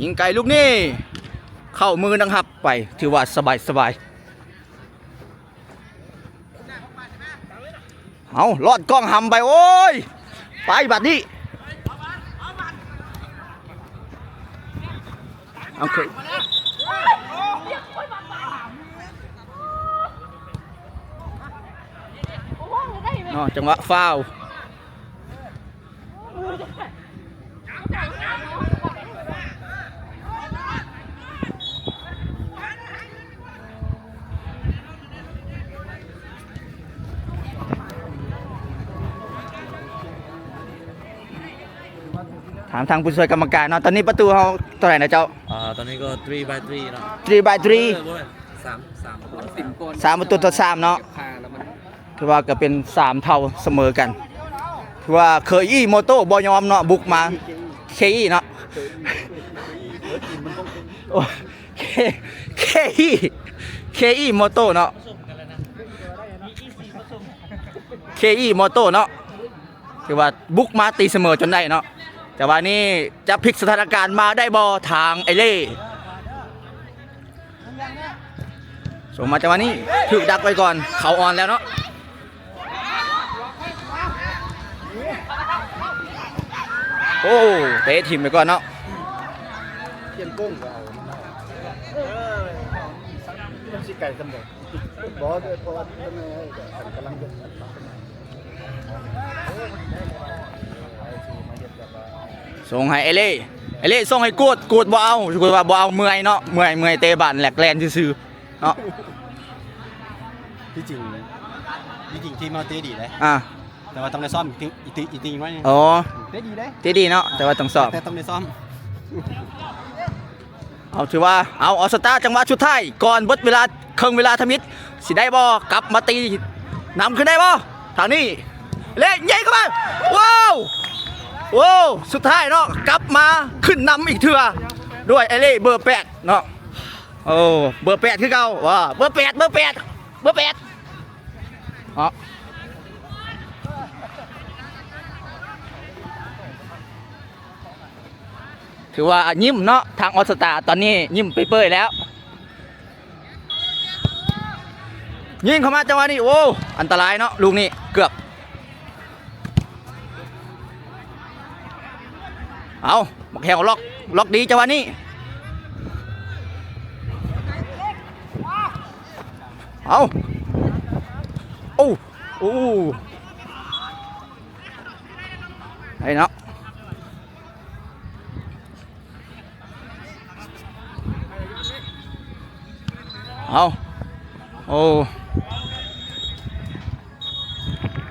ຍິງໄກລູກນີ້ ເຂົ້າມືນັກຮັບໄປ ຖືວ່າສະບາຍໆ. ເອົາ ລອດກ້ອງຫຳໄປ ໂອ້ຍ ໄປບາດນີ້ ໂອເຄ ເນາະ ຈັງຫວະຟາວ. ຖາມທາງຜູ້ຊ່ວຍກຳມະການເນາະ ຕອນນີ້ປະຕູເຮົາເທົ່າໃດນະເຈົ້າ? ອ່າ ຕອນນີ້ກໍ three by three ເນາະ three by three ເອີ ບໍ່ແມ່ນ ສາມ ສາມ ສາມປະຕູຕໍ່ສາມເນາະ ຖືວ່າກໍເປັນສາມເທົ່າສະເໝີກັນ ຖືວ່າເຄີອີໂມໂຕບໍ່ຍອມເນາະ ບຸກມາ ເຄອີເນາະ ໂອ້ ເຄ ເຄອີ ເຄອີໂມໂຕເນາະ ເຄອີໂມໂຕເນາະ ຖືວ່າບຸກມາຕີສະເໝີຈົນໄດ້ເນາະ ແຕ່ວ່ານີ້ຈະພິກສະຖານະການມາໄດ້ບໍ່ ທາງໄອເລ່ ສົ່ງມາຈັງຫວະນີ້ ຖືກດັກໄວ້ກ່ອນ ເຂົາອ່ອນແລ້ວເນາະ ໂອ້ ເຕະຖິ້ມໄປກ່ອນເນາະ ປ່ຽນໂກງກໍເອົາ ມັນຊິໄກສ່ຳໃດ ບໍ່ ເພາະວ່າກຳລັງເຮັດ ສົ່ງໃຫ້ເອເລ່ ເອເລ່ສົ່ງໃຫ້ກູດ ກູດບໍ່ເອົາ ກູດວ່າບໍ່ເອົາ ເມື່ອຍເນາະ ເມື່ອຍ ເມື່ອຍເຕະບານແຫຼກແລ່ນຊື່ໆເນາະ. ທີ່ຈິງ ທີ່ຈິງທີມເຮົາເຕະດີເດ້ ອ່າ ແຕ່ວ່າຕ້ອງໄດ້ຊ້ອມອີກ ອີກ ອີກຕີໜຶ່ງ ອໍ ເຕະດີເດ້ ເຕະດີເນາະ ແຕ່ວ່າຕ້ອງຊ້ອມ ແຕ່ຕ້ອງໄດ້ຊ້ອມ. ເອົາ ຖືວ່າ ເອົາ ອອສຕາ ຈັງຫວະສຸດທ້າຍ ກ່ອນເບິດເວລາ ເຄິ່ງເວລາທຳອິດ ຊິໄດ້ບໍ່? ກັບມາຕີນຳຄືນໄດ້ບໍ່? ທາງນີ້ ເລະ ຍິງເຂົ້າໄປ ວ້າວ ໂອ້ ສຸດທ້າຍເນາະ ກັບມາຂຶ້ນນຳອີກເທື່ອ ດ້ວຍເອເລ່ເບີແປດເນາະ. ໂອ້ ເບີແປດຄືເກົ່າ ວ່າ ເບີແປດ ເບີແປດ ເບີແປດ ເນາະ. ຖືວ່າຍິ້ມເນາະ ທາງອອສຕາ ຕອນນີ້ຍິ້ມເປີຍໆແລ້ວ ຍິງເຂົ້າມາຈັງຫວະນີ້ ໂອ້ ອັນຕະລາຍເນາະ ລູກນີ້ເກືອບ ເອົາ ບັກແຮວລັອກ ລັອກດີຈັງຫວະນີ້ ເອົາ ໂອ້ ໂອ້ ໄດ້ເນາະ. ເອົາ ໂອ້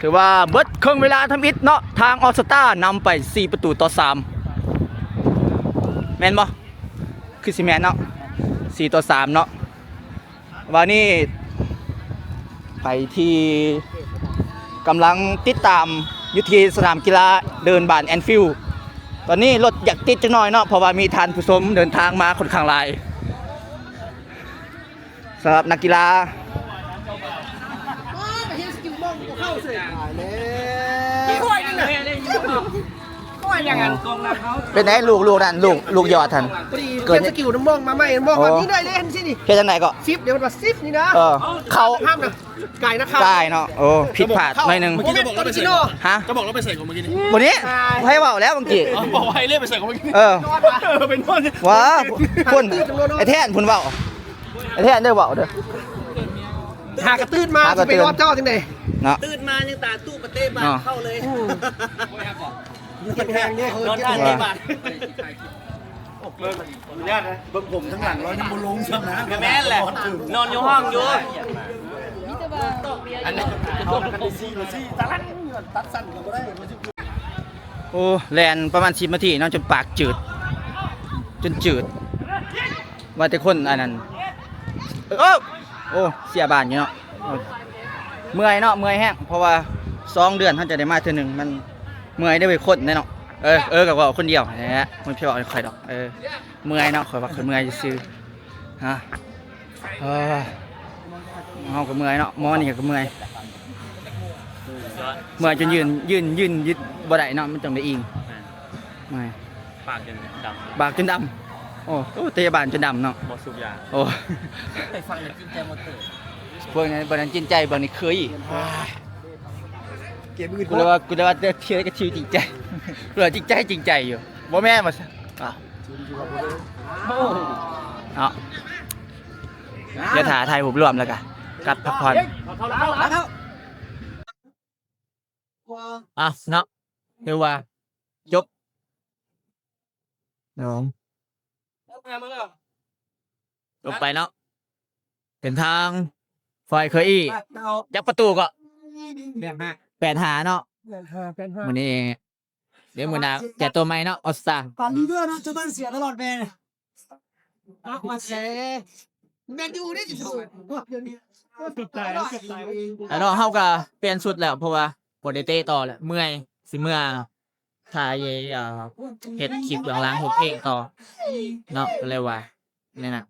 ຖືວ່າເບິດເຄິ່ງເວລາທຳອິດເນາະ ທາງອອສຕານຳໄປສີ່ປະຕູຕໍ່ສາມ ແມ່ນບໍ່? ຄືຊິແມ່ນເນາະ ສີ່ຕໍ່ສາມເນາະ. ວານີ້ໃຜທີ່ກຳລັງຕິດຕາມຢູ່ທີ່ສະໜາມກິລາເດີ່ນບານແອນຟິວ ຕອນນີ້ລົດຢາກຕິດຈັກໜ້ອຍເນາະ ເພາະວ່າມີທ່ານຜູ້ຊົມເດີນທາງມາຂ້ອນຂ້າງຫຼາຍ ສຳລັບນັກກິລາ. ເປັນໄດລູກ ລູກນັ້ນ ລູກ ລູກຍອດຫັ້ນ ເກີດສະກິວນຳມອງມາໃໝ່ ມອງວ່ານີ້ໄດ້ເດ້ ເຫັນຊິນີ້ ເຮັດຈັ່ງໃດກໍ ສິບ ເດ ມັນວ່າສິບນີ້ນະ ເອີ ເຂົ້າຫ້າມນະ ກາຍນະ ກາຍເນາະ ໂອ້ ຜິດພາດໜ້ອຍໜຶ່ງ ເມື່ອກີ້ເຈົ້າບອກລາວໄປໃສ່ ຮະ ເຈົ້າບອກລາວໄປໃສ່ຂອງເມື່ອກີ້ນີ້ ບໍ່ນີ້ ໃຫ້ເວົ້າແລ້ວເມື່ອກີ້ ເອີ ບອກໃຫ້ເລໄປໃສ່ຂອງເມື່ອກີ້ ເອີ ເປັນ ວ້າ ພຸ້ນ ໄອ້ແທນພຸ້ນເວົ້າ ໄອ້ແທນເດີເວົ້າເດີ ຫາກະຕື່ນມາ ຫາກະຕື່ນ ຊິໄປຮອດເຈົ້າຈັ່ງໃດເນາະ ຕື່ນມາຍັງຕາຕູ້ປະເຕະບານເຂົ້າເລີຍ ເຈັບແຮງເດ້ ເຂົາເຈັບແຮງ ເບິ່ງຜົມທາງຫຼັງລາວຍັງບໍ່ລົງຊ້ຳນະ ແມ່ນແຫຼະ ນອນຢູ່ຫ້ອງຢູ່ ອັນນັ້ນເຮົາກັນໄດ້ສີ່ຕໍ່ສີ່ ຕາຫຼັງຕັດສັ້ນກໍບໍ່ໄດ້. ໂອ້ ແລ່ນປະມານສິບນາທີເນາະ ຈົນປາກຈືດ ຈົນຈືດ ວ່າແຕ່ຄົນອັນນັ້ນ ເອີ ໂອ້ ເສຍບານຢູ່ເນາະ ເມື່ອຍເນາະ ເມື່ອຍແຮງ ເພາະວ່າສອງເດືອນເຮົາຈະໄດ້ມາເທື່ອໜຶ່ງ ມັນເມື່ອຍເດ້ເວີຍ ຄົນເດ້ເນາະ ເອີ ເອີ ກໍເວົ້າຄົນດຽວແຫຼະ ມັນຊິເວົ້າໃຫ້ຂ້ອຍດອກ ເອີ ເມື່ອຍເນາະ ຂ້ອຍວ່າຂ້ອຍເມື່ອຍຊື່ໆ ຮະ ເອີ ເຮົາກໍເມື່ອຍເນາະ ໝໍນີ້ກໍເມື່ອຍ ເມື່ອຍຈົນຢືນ ຢືນ ຢືນ ຢືນບໍ່ໄດ້ເນາະ ມັນຕ້ອງໄດ້ອີງ ແມ່ນ ເມື່ອຍ ປາກຈົນດຳ ປາກຈົນດຳ ໂອ້ ໂອ້ ເຕະບານຈົນດຳເນາະ ບໍ່ສູບຢາ ໂອ້ ໄປຟັງແລ້ວຈິງໃຈໝົດເຕີ ພວກນັ້ນ ບໍ່ນັ້ນຈິງໃຈ ບໍ່ນີ້ເຄີຍ ເກມອື່ນ ກູເລີຍວ່າ ກູເລີຍວ່າເທື່ອກໍຊິຈິງໃຈ ກູເລີຍວ່າຈິງໃຈ ຈິງໃຈຢູ່ ບໍ່ແມ່ນວ່າຊັ້ນ ອ່າ ເອົາ ດຽວຖ້າຖ່າຍຮູບລວມແລ້ວກະກັບພັກຜ່ອນ ອ່ະເນາະ ຖືວ່າຈົບ ຈົບໄປເນາະ ເປັນທາງຝ່າຍເຄີອີ ຈັກປະຕູເກາະ ແປດຫ້າ ແປດຫ້າເນາະ ແປດຫ້າ ແປດຫ້າ ມື້ນີ້ ດຽວມື້ໜ້າແກ້ຕົວໃໝ່ເນາະ ອອສຕາ ຝັນດີເດີເນາະ ເຈົ້າບ້ານເສຍຕະຫຼອດແມ່ ມາແຊ ແມນຢູເດ້ ອັນເນາະ ເຮົາກໍປ່ຽນຊຸດແລ້ວ ເພາະວ່າບໍ່ໄດ້ເຕະຕໍ່ແລ້ວ ເມື່ອຍ ຊິເມືອ ຖ່າຍ ເອີ ເຮັດຄລິບເບື້ອງຫຼັງ ເຮັດເພງຕໍ່ເນາະ ກໍເລີຍວ່າ ນີ້ນະ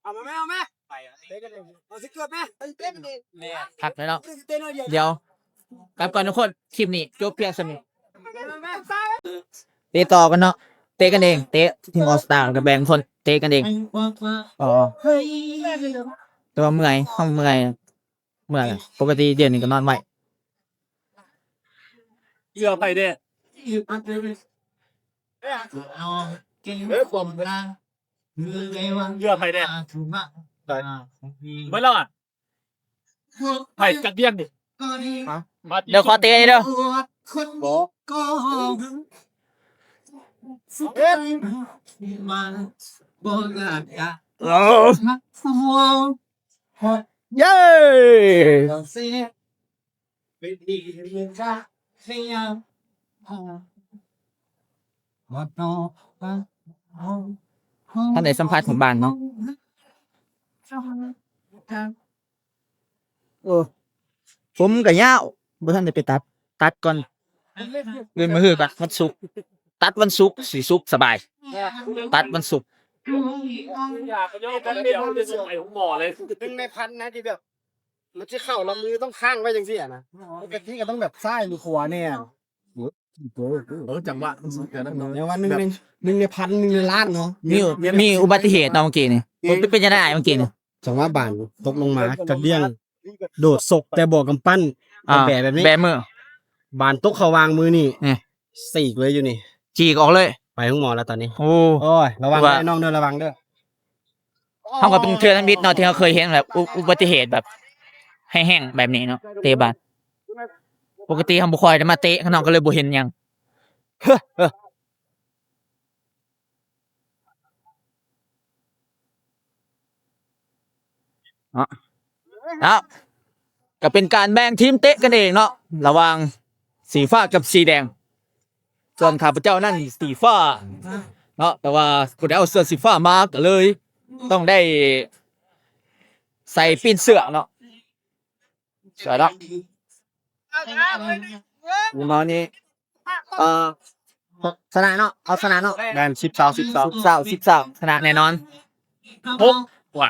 ເອົາມາແມ່ ເອົາມາ ເອົາຊິເກີບແມ່ ຄັກເລີຍເນາະ ດຽວກັບກ່ອນທຸກຄົນ ຄລິບນີ້ຈົບພຽງສ່ຳນີ້ ເຕະຕໍ່ກັນເນາະ ເຕະກັນເອງ ເຕະທີມອອສຕາ ແລ້ວກໍແບ່ງຄົນເຕະກັນເອງ ອໍ ແຕ່ວ່າເມື່ອຍ ເຮົາເມື່ອຍ ເມື່ອຍ ປົກກະຕິດຽວນີ້ກໍນອນໄວ ເຫຼືອໃຜແດ່? ເຫຼືອໃຜແດ່? ເບິດແລ້ວອະ? ໃຜຈັກວຽງນີ້? ຮະ? ດຽວຂໍເຕະເດີ. ເອີ ເຢ້ ທ່ານໄດ້ສຳພາດຂອງບ້ານເນາະ. ເອີ ຜົມກະຍາວ ບໍ່ທັນໄດ້ໄປຕັດ ຕັດກ່ອນ ເລີຍມາຮືບາດວັນສຸກ ຕັດວັນສຸກ ຊິສຸກສະບາຍ ຕັດວັນສຸກ. ຢາກເອົາໄປໂຮງໝໍເລີຍ ໜຶ່ງໃນພັນນະ ທີ່ແບບ ມັນຊິເຂົ້າລະມືຕ້ອງຄ້າງໄວ້ຈັ່ງຊີ້ອະນະ ປົກກະຕິກະຕ້ອງແບບຊ້າຍຫຼືຂວາແດ່. ເອີ ຈັງຫວະມັນຊິເກີດນັ້ນເນາະ ແຕ່ວ່າໜຶ່ງໃນ ໜຶ່ງໃນພັນ ໜຶ່ງໃນລ້ານເນາະ. ມີ ມີອຸບັດຕິເຫດເນາະເມື່ອກີ້ນີ້ ເປັນ ເປັນຈັ່ງໃດອ້າຍເມື່ອກີ້ນີ້? ຈັງຫວະບານຕົກລົງມາກະດ້ຽງ ໂດດສົກແຕ່ບໍ່ກຳປັ້ນ ອ່າ ແບບ ແບບນີ້ ແບມື ບານຕົກເຂົ້າຫວ່າງມືນີ້ ນີ້ ສີກເລີຍຢູ່ນີ້ ຈີກອອກເລີຍ ໄປໂຮງໝໍແລ້ວຕອນນີ້. ໂອ້ ໂອ້ຍ ລະວັງເດີນ້ອງເດີ ລະວັງເດີ. ເຮົາກໍເປັນເທື່ອທຳອິດເນາະ ທີ່ເຮົາເຄີຍເຫັນແບບ ອຸ ອຸບັດຕິເຫດແບບແຮງໆແບບນີ້ເນາະ ເຕະບານ. ປົກກະຕິເຮົາບໍ່ຄ່ອຍໄດ້ມາເຕະ ເຮົາກໍເລີຍບໍ່ເຫັນຫຍັງ. ເນາະ ເນາະ ກໍເປັນການແບ່ງທີມເຕະກັນເອງເນາະ ລະຫວ່າງສີຟ້າກັບສີແດງ. ສ່ວນຂ້າພະເຈົ້ານັ້ນສີຟ້າເນາະ ແຕ່ວ່າຜູ້ໃດເອົາເສື້ອສີຟ້າມາ ກໍເລີຍຕ້ອງໄດ້ໃສ່ປີ້ນເສື້ອເນາະ. ສວຍເນາະ ມານີ້ ເອີ ຊະນະເນາະ ເອົາຊະນະເນາະ. ແມ່ນ ສິບຊາວ ສິບຊາວ ສິບຊາວ ສິບຊາວ ຊະນະແນ່ນອນ. ຫົກ ກວ່າ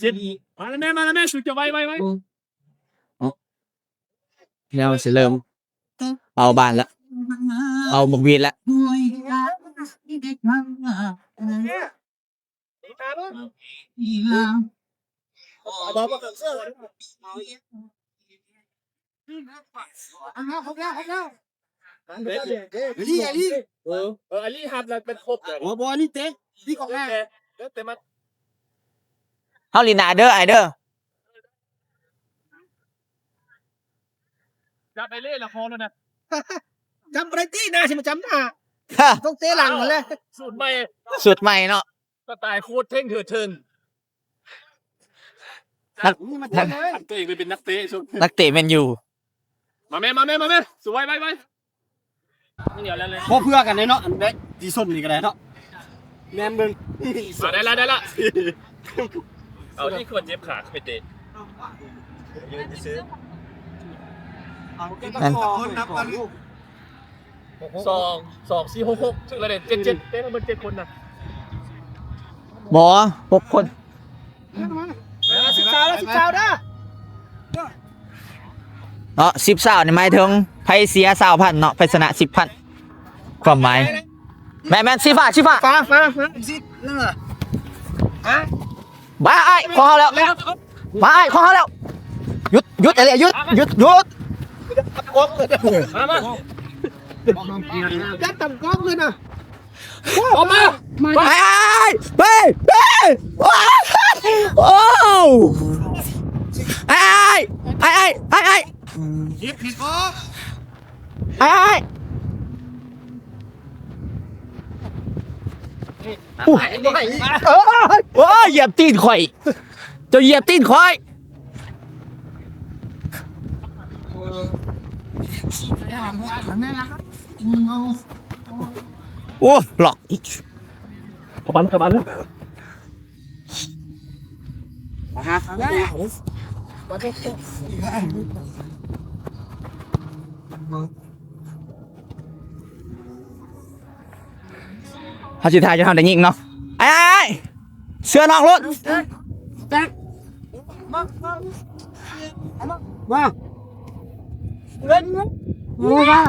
ສິບ ມາແລ້ວແມ່ ມາແລ້ວແມ່ ສຸດຈະໄວ ໄວ ໄວ. ແນວຊິເລີ່ມເອົາບ້ານລະ ເອົາບັກຫວີດລະ. ອາລີ ອາລີ ເອີ ເອີ ອາລີຮັບແລ້ວເປັນຄົບເລີຍ. ບໍ່ ບໍ່ ອາລີເຕະ ລີກອອກໜ້າ ເອີ ເຕະ ເຕະມາ. ເຮົາລີນາເດີ ອ້າຍເດີ. ຈັບໄອເລ່ລະພໍແລ້ວນະ ຈຳບໍ່ໄດ້ຕິ ໜ້າຊິມາຈຳໜ້າ ຕ້ອງເຕະຫຼັງຫັ້ນແຫຼະ. ສູດໃໝ່ ສູດໃໝ່ເນາະ ສະໄຕລ໌ໂຄດເທ່ງເທີເທີນ. ນັກ ນັກເຕະເປັນນັກເຕະ ນັກເຕະແມນຢູ. ມາແມ່ ມາແມ່ ມາແມ່ ສວຍ ໄວ ໄວ. ບໍ່ເພື່ອກັນເດ້ເນາະ ອັນໄດ້ສີສົ້ມນີ້ກໍໄດ້ເນາະ. ແມ່ນເບິ່ງ ມາ ໄດ້ລະ ໄດ້ລະ. ເອົາທີ່ຄົນເຈັບຂາໄປເຕະ. ສອງ ສອງ ສີ່ ຫົກ ຫົກ ຖືກແລ້ວເດ້ ເຈັດ ເຈັດ ເຕະທັງໝົດເຈັດຄົນນະ. ບໍ່ ຫົກຄົນ. ສິບຊາວເດີ ສິບຊາວເດີ ເນາະ. ສິບຊາວນີ້ໝາຍເຖິງໃຜເສຍຊາວພັນເນາະ ໃຜຊະນະສິບພັນ ຄວາມໝາຍ. ແມ່ນໆ ສີຟ້າ ສີຟ້າ ຟ້າ ຟ້າ ຟ້າ ສີນັ້ນລະ. ບ້າ ອ້າຍ ຂອງເຮົາແລ້ວ ມາ ອ້າຍ ຂອງເຮົາແລ້ວ. ຢຸດ ຢຸດ ໄອເລ່ ຢຸດ ຢຸດ ຢຸດ. ມາ ມາ ຈັບຕຳກ້ອງເລີຍນະ. ອອກມາ ໄອ້ ໄອ້ ໄອ້ ໄອ້ ໂອ້ ໄອ້ ໄອ້ ໄອ້ ໄອ້ ໄອ້ ໄອ້ ໂອ້ ໂອ້ຍ ຢຽບຕີນຂ້ອຍ ເຈົ້າຢຽບຕີນຂ້ອຍ. ໂອ້ ລັອກ ເຂົ້າບ້ານ ເຂົ້າບ້ານເລີຍ. ເຮົາຊິຖ່າຍຈົນເຮົາໄດ້ຍິງເນາະ. ອ້າຍ ເຊື່ອນ້ອງໂລດ ມາ ມາ ເງິນ ມາ.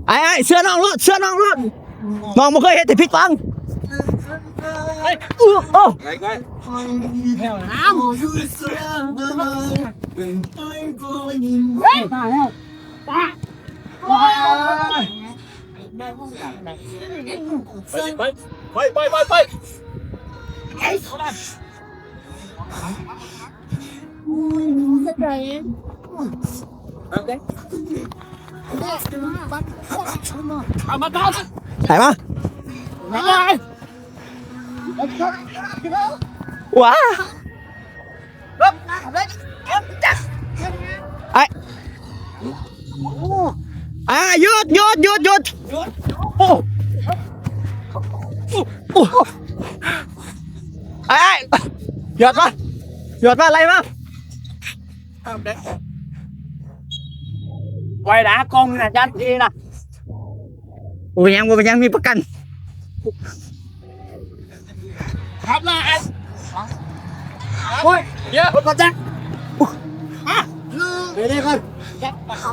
ອ້າຍ ອ້າຍ ເຊື່ອນ້ອງໂລດ ເຊື່ອນ້ອງໂລດ ນ້ອງບໍ່ເຄີຍເຮັດໃຫ້ຜິດຫວັງ. ເອີ ເອີ ໄປ ໄປ ແຖວນ້ຳ ເຮີ້ຍ ມາແລ້ວ ປາ ໄປ ໄປ ໄປ ໄປ ໄປ ໄປ ໄປມາ ວ້າ ອ້າຍ ອ້າຍ ຢຸດ ຢຸດ ຢຸດ ຢຸດ ໂອ້ ໂອ້ ອ້າຍ ຢຸດມາ ຢຸດມາ ໄລ່ມາ ໄວ້ນະ ກ້ອງນະ ຢ້ານທີ່ນະ ບໍ່ເປັນຫຍັງ ບໍ່ເປັນຫຍັງ ມີປະກັນ. ຄັບລະ ໂອ້ຍ ດຽວ ກົດແຈ ມາ ໄປເລີຍກ່ອນ ມາ ມາ ເຂົ້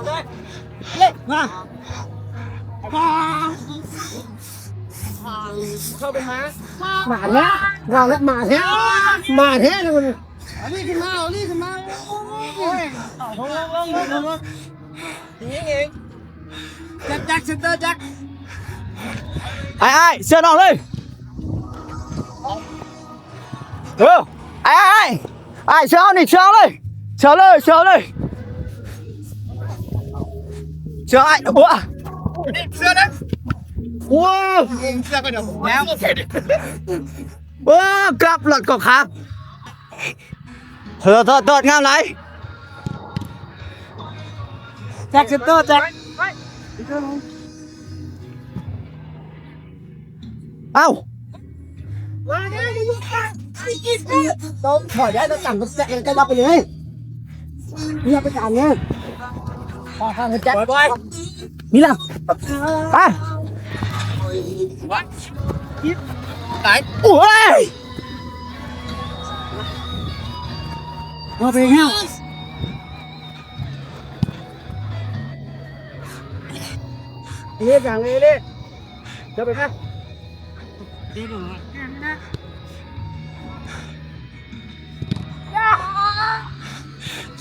າໄປຫາ ມາແທ້ ມາແທ້ ມາແທ້ ມາແທ້ ເອົານີ້ຂຶ້ນມາ ເອົານີ້ຂຶ້ນມາ ໂອ້ຍ ລົງ ລົງ ລົງ ລົງ ນີ້ເອງ ຈັກ ຈັກ ເຊັນເຕີ ຈັກ ອ້າຍ ອ້າຍ ເຊື່ອນ້ອງເລີຍ ເອີ ອ້າຍ ອ້າຍ ອ້າຍ ເຊື່ອເຮົານີ້ ເຊື່ອເຮົາເລີຍ ເຊື່ອເລີຍ ເຊື່ອເລີຍ ເຊື່ອອ້າຍ ໂອ້ ເຊື່ອນະ ໂອ້ ເຊື່ອກໍດຽວ ແລ້ວ ໂອ້ ກັບລົດກໍຄັບ ໂທດ ໂທດ ໂທດ ງາມຫຼາຍ ແຈັກ ເຊັນເຕີ ແຈັກ ເອົ້າ ຕ້ອງຖອຍໄດ້ ຕ້ອງຕັ້ງແຈັກ ແລ້ວກໍລັບໄປເລີຍ ເນຍ ໄປຕາມເນຍ ມີລະ ໄປ ໄປ ໂອ້ຍ ເອົາໄປແລ້ວ ເລດຫຍັງເລ ເລດ ເດີນໄປ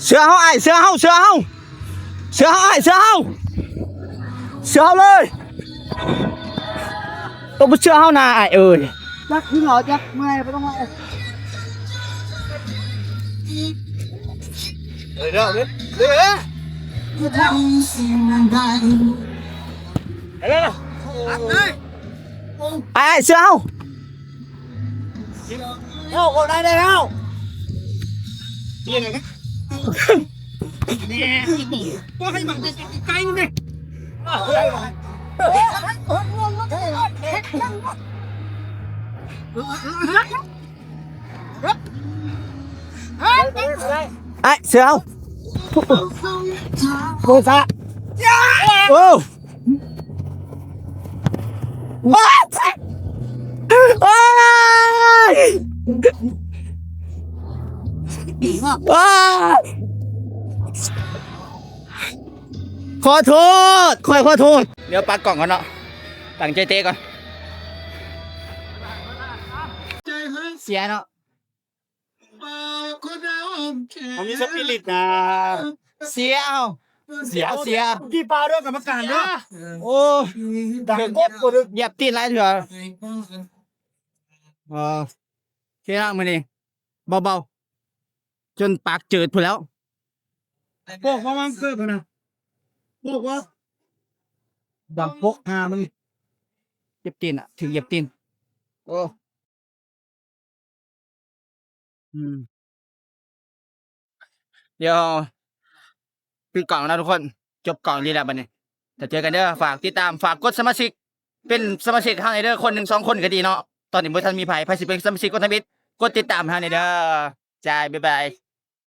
ເຊື່ອເຮົາອ້າຍ ເຊື່ອເຮົາ ເຊື່ອເຮົາ ເຊື່ອເຮົາອ້າຍ ເຊື່ອເຮົາ ເຊື່ອເຮົາເລີຍ ຕ້ອງບໍ່ເຊື່ອເຮົານາອ້າຍເອີຍ ຈັກຄືເຮົາຈັກເມື່ອຍ ບໍ່ຕ້ອງວ່າ ເອີ ເດີ ເດີ ເດີ ເດີ ອ້າຍ ອ້າຍ ເຊື່ອເຮົາ ເຮົາ ເຮົາໄດ້ແລ້ວ ນີ້ນະ ແນ່ ບໍ່ໃຫ້ມັນໄກໆນີ້ ອ້າຍ ເຊື່ອເຮົາ ໂອ້ຍ ສາ ໂອ້ ໂອ້ຍ ໂອ້ຍ ຂໍໂທດ ຂ້ອຍຂໍໂທດ ດຽວປັກກ້ອງກ່ອນເນາະ ຕັ້ງໃຈເຕະກ່ອນ ເສຍເນາະ ມັນມີສະປິລິດນະ ເສຍ ເອົາ ເສຍ ເສຍ ກີ້ປາວເດີກຳມະການເດີ ໂອ້ ດັງກົບ ຢຽບຕີນຫຼາຍເທື່ອ ເອີ ເສຍລະມື້ນີ້ ເບົາໆ ຈົນປາກຈືດພຸ້ນແລ້ວ ໂປກວ່າມັນເກີບນະ ໂປກວ່າ ດັງໂປກຫາມັນ ເຈັບຕີນອະ ຖືກຢຽບຕີນ ໂອ້ ອືມ ດຽວປິດກ້ອງແລ້ວທຸກຄົນ ຈົບກ້ອງນີ້ແລ້ວບັດນີ້ ຖ້າເຈີກັນເດີ ຝາກຕິດຕາມ ຝາກກົດສະມາຊິກ ເປັນສະມາຊິກໃຫ້ເດີ ຄົນໜຶ່ງສອງຄົນກໍດີເນາະ ຕອນນີ້ບໍ່ທັນມີໃຜ ໃຜຊິເປັນສະມາຊິກຄົນທຳອິດ ກົດຕິດຕາມໃຫ້ເດີ ຈ້າຍ ບາຍບາຍ.